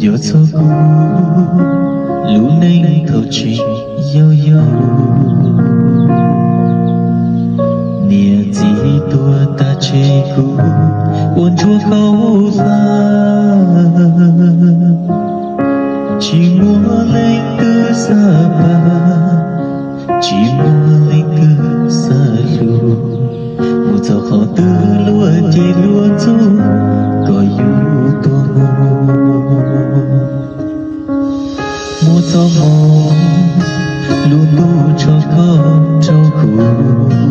Yog txog kuv lub neej thaum tseem yau yau, niam txiv tuag tag tseg kuv ua ntsuag kauv hlab. Tsis muaj leej twg xav pab, tsis muaj leej twg xav hlub, mus txog qhov twg luag ces luag ntxub kom yus tuag mus. Muaj txoj hmoo lub ntuj tso koj rau kuv,